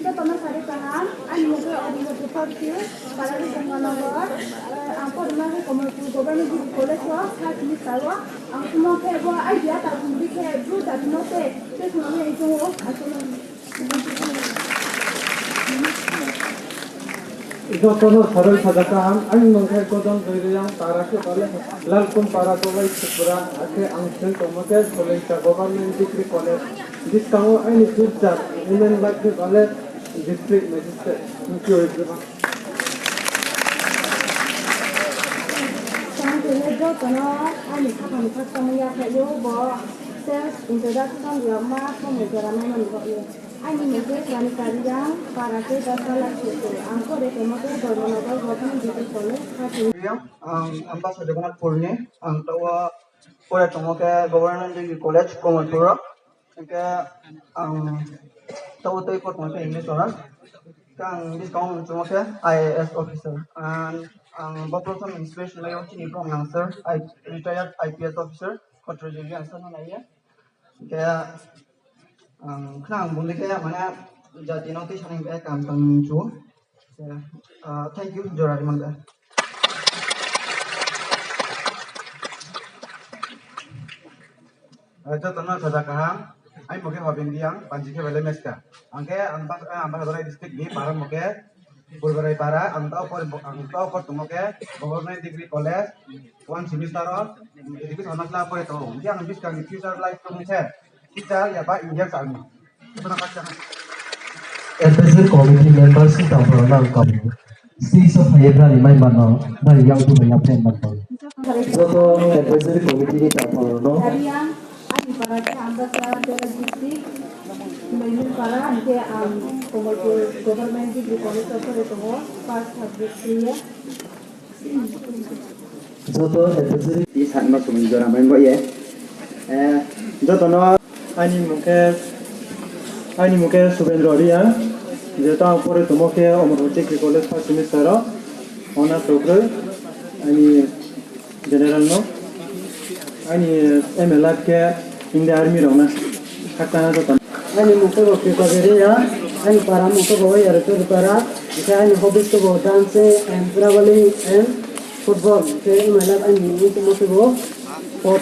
Jotono sari kaham, aini mung khe Odingoti Thorsil, para ni Ganganagar, eh, ang porima khe Kamalpur Government Degree College o, first semester o, ang simo khe bo idea ta hingdi khe, bru ta simo se, se simo khe ang simo, ang simo. Jotono saroi saja kaham, aini mung khe Godon Joy Reang, para khe bale Lalkum para Kowai Tripura, akhe ang seng tongmo khe Soleita Government Degree College, buskang o aini future aim life khe bale District Magistrate, thank you everyone. Thank you, jotono aini khaphang ni khakchangmo yaphaih ou, bo self introduction riyagma somoi jora maimani baoh ye. Aini mung khe Sani Kariang, para khe Dasala Kheto, ang pore tongmo khe Dharmanagar Government Degree College, Khathing. Ang Ambasa Jagannathpur ni, ang taoh wo pore tongmo khe Government Degree College, Kamalpur o. Hingkhe ang taoh wo tei pore tongmo khe English honours. Hingkhe ang buskang o mung chungmo khe I A S officer. Ang, ang bo prothom inspiration lai o chini Bromnang sir, I, retired I P S officer, Kotro Jibi ang sir no nai ye. Hingkhe, ang khnang bung dei khe, mane, jati no tei sanai hingkhe kam tang chu. Ah, thank you, jora ri mang de. Ah, jotono saja kaham, aini mung khe Hobin Reang, panji khe bale Meska. Ang khe, ang bas, ah, ang Ambasa District ni, para mung khe Bulbarai para, ang taoh por, ang taoh por tongmo khe Government Degree College, one semester o, education honours la pore tong. Hingkhe ang buskang ni future life tong se, teacher yaba Indian Army. Advisory Committee members ni tangphang rao no ang kau. Stage o phai ye brani mai mano, brani yang tu bai yaphaih man tong. Joto Advisory Committee ni tangphang rao no. Sariang, aini para khe Ambasa, Dera District, Maimil para, hingkhe ang Kamalpur Government Degree College o pore tongo, first subject khe ye. Joto advisory ti sakno sumung jora mai bo ye. Eh, jotono. Aini mung khe, aini mung khe Subendro Reang, je tang pore tongmo khe Omorpur Degree College first semester o, honours rao kroi, aini general no, aini aim life khe India Army rao na, khakchang ha joto. Aini mung khe bo Kripa Reang, aini para mung khe bo Yarchori para, hingkhe aini hobbies khe bo dancing and travelling and football, hingkhe aim life aini mung khe bo sport.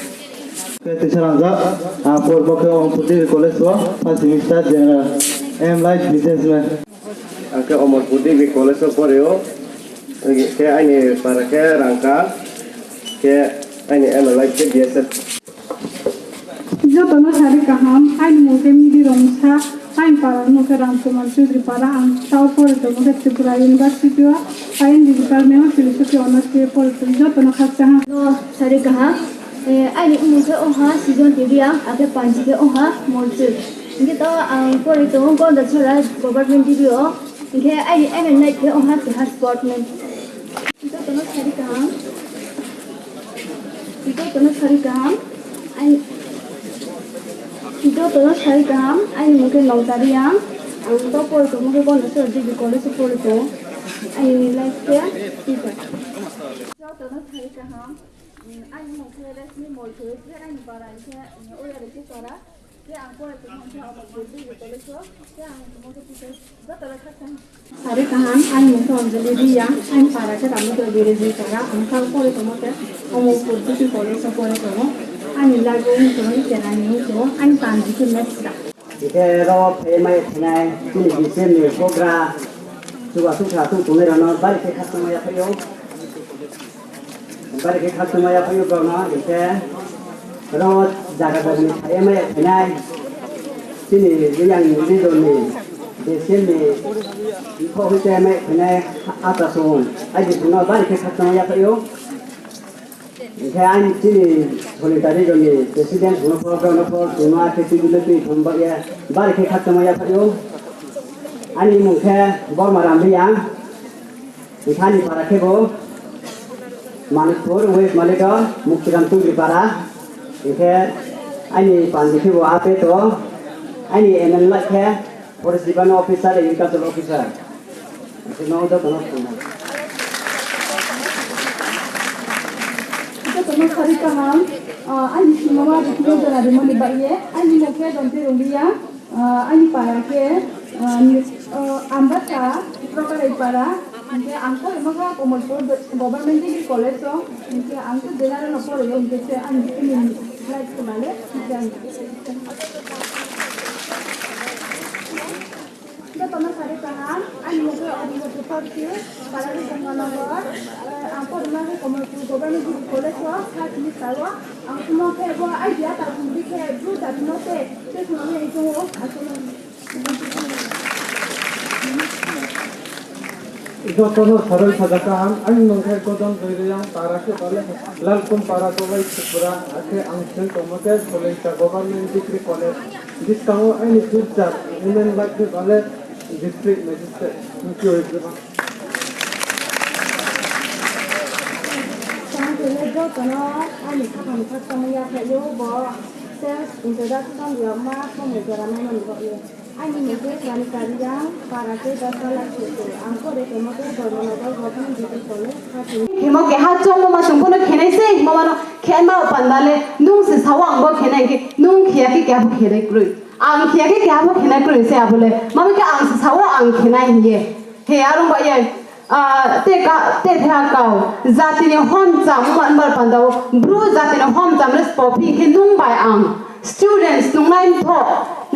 Khe teisa rangjak, ang por bo khe Omorpur Degree College o first semester general, aim life businessman. Ang khe Omorpur Degree College o pore ou, khe aini para khe Rangka, khe aini aim life khe B S F. Jotono sari kaham, aini mung khe Midi Rongsa, aini para mung khe Ramkumar Choudhury para, ang taoh pore tongmo khe Tripura University o, I N D department o philosophy honours khe pore tong, jotono khakchang ha. No sari kaham, eh, aini mung khe ongha Sijon Reang, akhe panji khe ongha Monchoi. Hingkhe taoh ang pore tongo Gondasora Government Degree o, hingkhe aini aim life khe ongha keha sportman. Jotono sari kaham. Jotono sari kaham. Ai, jotono sari kaham. Aini mung khe Nongta Reang. Ang taoh pore tongmo khe Gondasora Degree College o pore tongo. Aini life khe teacher. Jotono sari kaham. Aini mung khe Resmi Molthoi, khe aini para hing khe, Oyarikhe para. Khe ang pore tongmo khe Omorpur Degree College o, khe ang tongmo khe teacher, joto rao khakchang. Sari kaham, aini mung khe Anjali Reang, aini para khe Ramodor Birajipara, ang taoh pore tongmo khe Omorpur Degree College o pore tongo. Aini life o mung tongmo khe Kerani mung tong ou, aini panji khe Meska. Hingkhe ro phai mai thinai, chini B C M ni program, chuba sukha suk tongnai rao no bari khe khakchangma yaphaih ou. Bari khe khakchangma yaphaih ou brao no, hingkhe ro zaga zaga ni phai mai phainai, chini Reang region ni, B C M ni, kho hoi khe mai phainai, ata song, aji song no bari khe khakchangma yaphaih ou. Hingkhe ang chini Solitari rao ni president phung no pho, brao no pho, chung no akhe tui dule tui thum baoh ye, bari khe khakchangma yaphaih ou. Aini mung khe Borma Ram Reang, hingkhe aini para khe bo Manikpur West Maligaon, Muktiram Tungri para. Hing khe aini pandi khe bo ape to, aini M N like khe forest department officer, agriculture officer. Hing khe no joto no khulumnai. Joto no sari kaham, ah, aini simo ma rikno jora rimo ni baoh ye, aini mung khe Donti Rungria. Ah, aini para khe, ah, ni, ah, Ambasa, Prokarai para, hing khe ang porimo khe Kamalpur Government Degree College o, hing khe ang khe general no poro yo, hing khe se ang bini life khe male, hing khe ang joto no sari kaham, aini mung khe Odinga Tripathi, para khe Ganganagar, ah, ang porimo khe Kamalpur Government Degree College o, first semester o, ang sumo khe bo idea ta bung di khe Bru jati no se, se sung ye tong ou, asol no. Joto no saroi saja kaham, aini mung khe Godon Joy Reang, para khe bale Lalkum para, Dolai, Tripura, akhe ang se tongmo khe Soleita Government Degree College, buskang wo aini future aim like khe bale District Magistrate. Thank you, joto no aini khaphang ni khakchangmo yaphaih ou bo self introduction yagma somoi jora naimani baoh ye. Aini mung khe Kanika Reang, para khe Dasala Kheto, ang pore tongmo khe Dharmanagar Government Degree College, Khathini. Khemo keha chongmo ma chung pho no khenai se, hingmo ma no khenma panda le, nung se sao ang bo khenai hing khe, nung khe ya khe keha pho khenai kroi. Ang khe ya khe keha pho khenai kroi se abo le. Mami khe ang se sao ang khenai hing ye. He, arung ba ye. Ah, te ka, te thea kau, jati ni homcham, ongma nbar panda wo, Bru jati ni homcham le sbo phi khe nung bai ang, students nungnai mtho,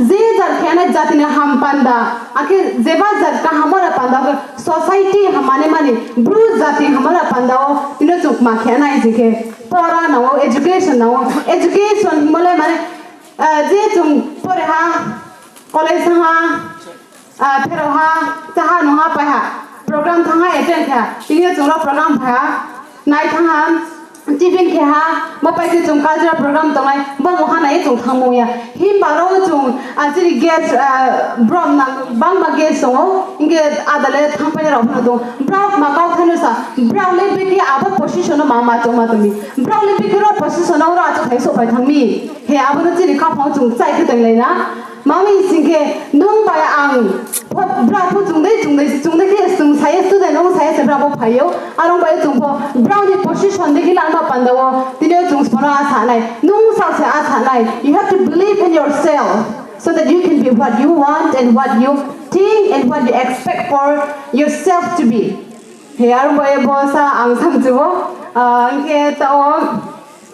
je jat khe nai jati ni ham panda, akhe jeba jat kaham ora panda khe society hamani mani, Bru jati hamala panda wo, tini chung kma khe nai si khe, pora nang ou, education nang ou, education hingmo le mane, ah, je chung pore ha, college ha, ah, pherao ha, chaha nung ha, pai ha, program thanng ha, attend khe ha. Tini yo chung rao program phai ha, nai thanng ha, tiffin khe ha, bo pai khe chung cultural program tongnai, bo mungha nai ye chung thanngmung ya. Himba rao chung, ah, chini guest, ah, brom na, bangma guest tong ou, hing khe ada le thanngpai nai rao pho no tong ou. Brao ma kauthai no sa, brao le bikhe abo position no ma ma chung ma tong mi. Brao le bikhe ro position no ro achouhthai souhphai thanng mi. He, abo no chini khaphang wo chung chai khe tonglai na. Mami sing khe, nung bai ang, pho, brao pho chung dei, chung dei, chung dei khe, chung sa ye student, nung sa ye se brao pho phai ou. Arung bai chung pho, brao ni position dei khe lama panda wo, tini yo chung sbo no a sa nai. Nung sa se a sa nai. You have to believe in yourself so that you can be what you want and what you think and what you expect for yourself to be. He, arung bai bo sa ang samchu ou. Ah, hing khe taoh wo,